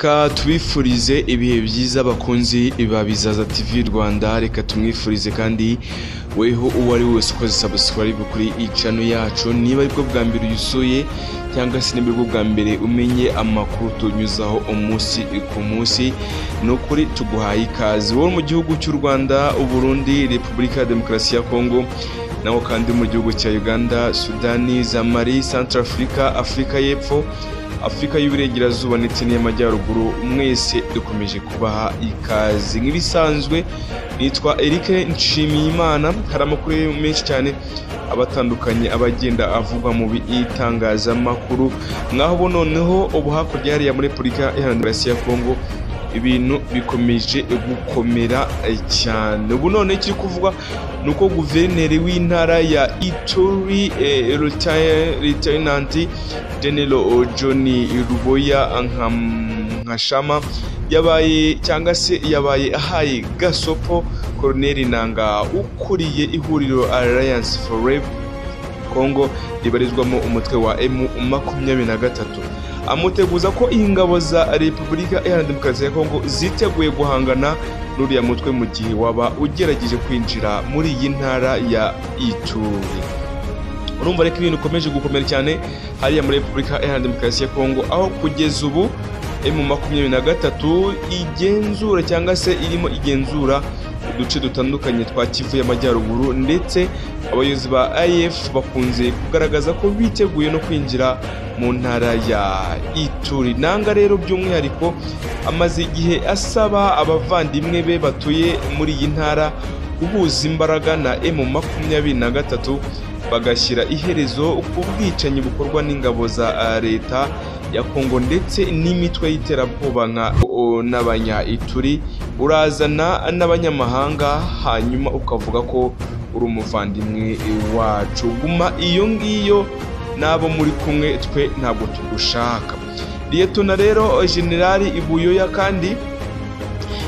Reka tubifurize ibihe byiza bakunzi ba Bizaza TV Rwanda. Reka tumwifurize kandi weho uwo ari wese ukoze subscribe kuri channel yacu, niba aribwo bwa mbere uyisuye cyangwa se niba aribwo bwa mbere umenye amakuru tunyuzaho umunsi ku munsi, ni ukuri tuguhaye ikaze. Wowe mu gihugu cy'u Rwanda, Burundi, Repubulika ya Demokarasi ya Kongo, naho kandi mu gihugu cya Uganda, Sudani, Zamari, Central Africa, Afurika y'Epfo, Afurika y'Uburengerazuba ndetse n'iy'Amajyaruguru, mwese dukomeje kubaha ikaze. Nk'ibisanzwe nitwa Eric Nshimiyimana. Hari amakuru menshi cyane abatandukanye abagenda avugwa mu bitangazamakuru, mwaho ubu noneho ubu hakurya hariya muri Repubulika Iharanira Demokarasi ya Kongo ibintu bikomeje gukomera cyane. Ubu none kiri kuvugwa nuko guverineri w'intara ya Ituri Lieutenant General John Ruboya Nkashama yabaye cyangwa se yabaye ahaye gasopo Colonel Nanga ukuriye ihuriro Alliance for Congo ribarizwamo umutwe wa M23, amuteguza ko ingabo za Repubulika Iharanira Demokarasi ya Kongo ziteguye guhangana n'uriya mutwe mu gihe waba ugerageje kwinjira muri iyi ntara ya Ituri. Urumva reko ibintu ukomeje gukomera cyane hariya muri Repubulika Iharanira Demokarasi ya Kongo, aho kugeza ubu M23 igenzura cyangwa se irimo igenzura uduce dutandukanye twa Kivu y'Amajyaruguru, ndetse abayobozi ba AF bakunze kugaragaza ko biteguye no kwinjira mu ntara ya Ituri. Nanga rero by'umwihariko amaze igihe asaba abavandimwe be batuye muri iyi ntara guhuza imbaraga na M23 bagashyira iherezo ku bwicanyi bukorwa n'ingabo za leta ya Kongo ndetse n'imitwe y'iterabwoba nka n'abanya Ituri. Urazana n'abanyamahanga hanyuma ukavuga ko uri umuvandimwe wacu, guma iyo ngiyo n'abo muri kumwe, twe ntabwo tugushaka. Liyetona rero Generali Ibuyoya kandi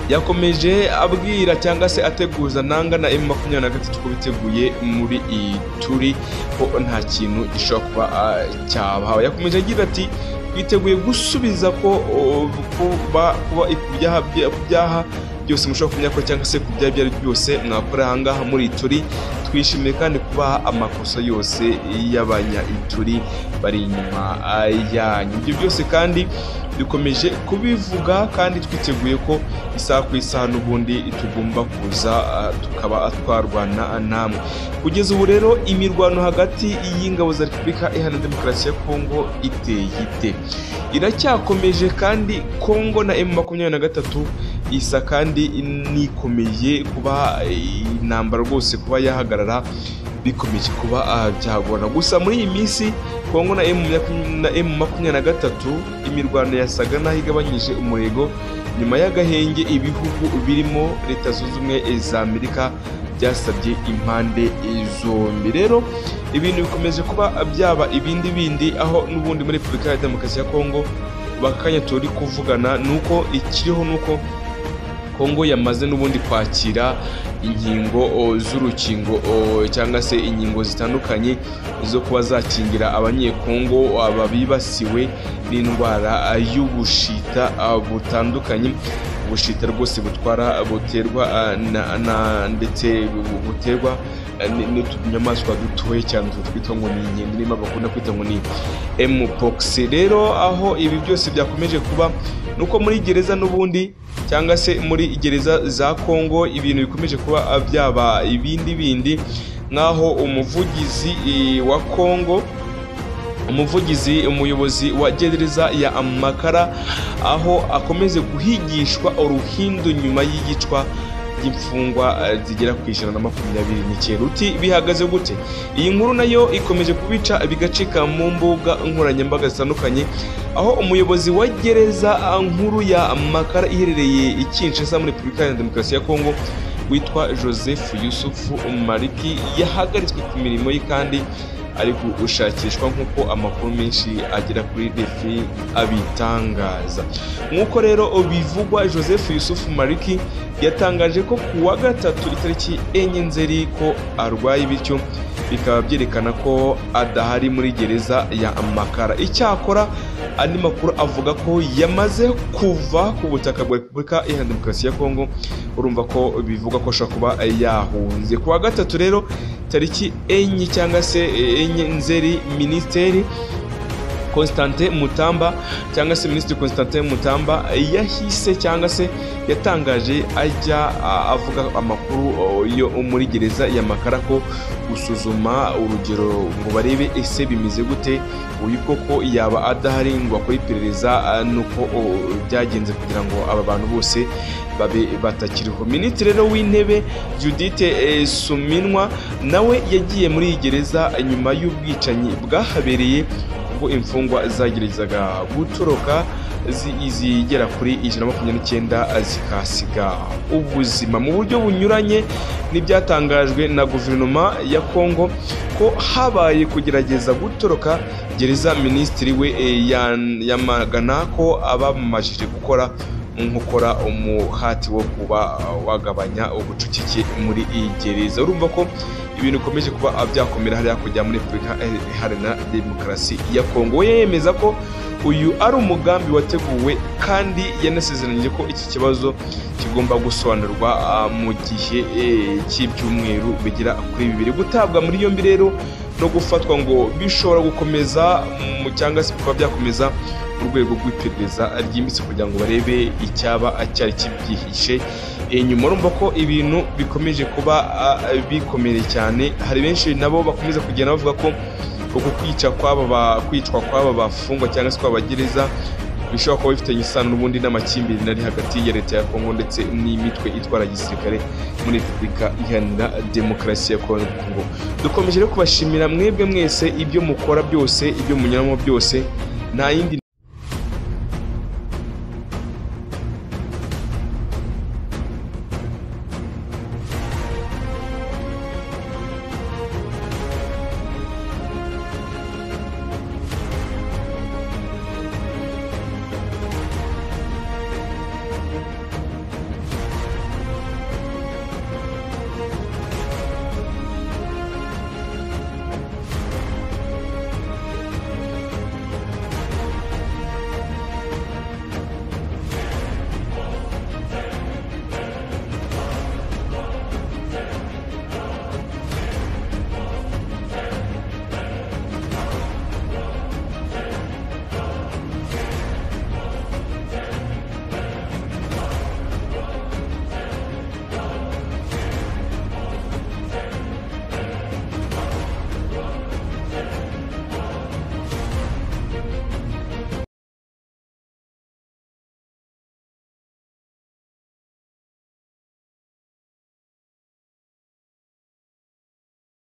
yakomeje abwira cyangwa se ateguza Nanga na M23 ko biteguye muri Ituri ko nta kintu gishobora kuba cyabahawe. Yakomeje agira ati twiteguye gusubiza ko kuba ibyaha byose mushobora kumenya ko cyangwa se ku byaha ibyo ari byose mwakora aha ngaha muri Ituri. Twishimiye kandi kubaha amakosa yose y'abanya Ituri bari inyuma yanyu. Ibyo byose kandi dukomeje kubivuga kandi twiteguye ko isaha ku isaha n'ubundi tugomba kuza tukaba twarwana namwe. Kugeza ubu rero imirwano hagati y'ingabo za Repubulika Iharanira Demokarasi ya Kongo iteye ite, iracyakomeje kandi Kongo na M23 isa kandi nikomeye kuba intambara rwose kuba yahagarara bikomeje kuba byagorana. Gusa muri iyi minsi Kongo na M23 imirwano yasaga naho igabanyije umurego nyuma y'agahenge ibihugu birimo Leta Zunze Ubumwe za Amerika byasabye impande zombi. Rero ibintu bikomeje kuba byaba ibindi bindi, aho n'ubundi muri Repubulika ya Demokarasi ya Kongo bakanya turi kuvugana nuko ikiriho nuko Kongo yamaze n'ubundi kwakira inkingo z'urukingo cyangwa se inkingo zitandukanye zo kuba zakingira abanyekongo ababibasiwe n'indwara y'ubushita butandukanye, ubushita rwose butwara buterwa ndetse buterwa n'utunyamaswa dutoye cyane twitwa ngo ni inkende, niba bakunda kwita ngo ni Mpox. Rero aho ibi byose byakomeje kuba nuko muri gereza n'ubundi cyangwa se muri gereza za Kongo ibintu bikomeje kuba byaba ibindi bindi, nkaho umuvugizi wa Kongo, umuvugizi umuyobozi wa gereza ya Amakara, aho akomeze guhigishwa uruhindu nyuma y'iyicwa ry'imfungwa zigera ku 129. Uti bihagaze gute? Iyi nkuru nayo ikomeje kubica bigacika mu mbuga nkoranyambaga zitandukanye, aho umuyobozi wa gereza nkuru ya Makara iherereye i Kinshasa muri Repubulika ya Demokarasi ya Kongo witwa Joseph Yusufu Mariki yahagaritswe ku mirimo ye kandi ari gushakishwa nk'uko amakuru menshi agera kuri Refi abitangaza. Nk'uko rero bivugwa, Joseph Yusufu Mariki yatangaje ko ku wa gatatu itariki 4 Nzeri ko arwaye, bityo bikaba byerekana ko adahari muri gereza ya Makala. Icyakora andi makuru avuga ko yamaze kuva ku butaka bwa Repubulika Iharanira Demokarasi ya Kongo. Urumva ko bivuga ko ashobora kuba yahunze. Ku wa gatatu rero tariki 4 cyangwa se 4 Nzeri, Minisiteri Constantin Mutamba cyangwa se Minisitiri Constantin Mutamba yahise cyangwa se yatangaje ajya avuga amakuru yo muri gereza ya Makala ko gusuzuma urugero ngo barebe ese bimeze gute, uyu koko yaba adahari ngo akore iperereza nuko byagenze kugira ngo aba bantu bose babe batakiriho. Minisitiri rero w'intebe Judith Suminwa nawe yagiye muri iyi gereza nyuma y'ubwicanyi bwahabereye ubwo imfungwa zageragezaga gutoroka zigera kuri 129 zikasiga ubuzima. Mu buryo bunyuranye n'ibyatangajwe na guverinoma ya Kongo ko habaye kugerageza gutoroka gereza, minisitiri we yamagana ko abamajije gukora nkokora umuhati wo kuba wagabanya ubucucike muri iyi gereza. Urumva ko ibintu bikomeje kuba byakomera hariya kujya muri Repubulika Iharanira Demokarasi ya Kongo. We yemeza ko uyu ari umugambi wateguwe kandi yanasezeranyije ko iki kibazo kigomba gusobanurwa mu gihe cy'ibyumweru bigera kuri 2. Gutabwa muri yombi rero no gufatwa ngo bishobora gukomeza cyangwa se kuba byakomeza mu rwego rw'iperereza ryimbitse kugira ngo barebe icyaba cyari kibyihishe inyuma. Urumva ko ibintu bikomeje kuba bikomeye cyane. Hari benshi nabo bakomeza kugenda bavuga ko uku kwicwa kw'aba bafungwa cyangwa se kw'abagereza bishobora kuba bifitanye isano n'ubundi n'amakimbirane ari hagati ya leta ya Kongo ndetse n'imitwe itwara gisirikare muri Repubulika Iharanira Demokarasi ya Kongo. Dukomeje rero kubashimira mwebwe mwese ibyo mukora byose, ibyo munyuramo byose, nta yindi.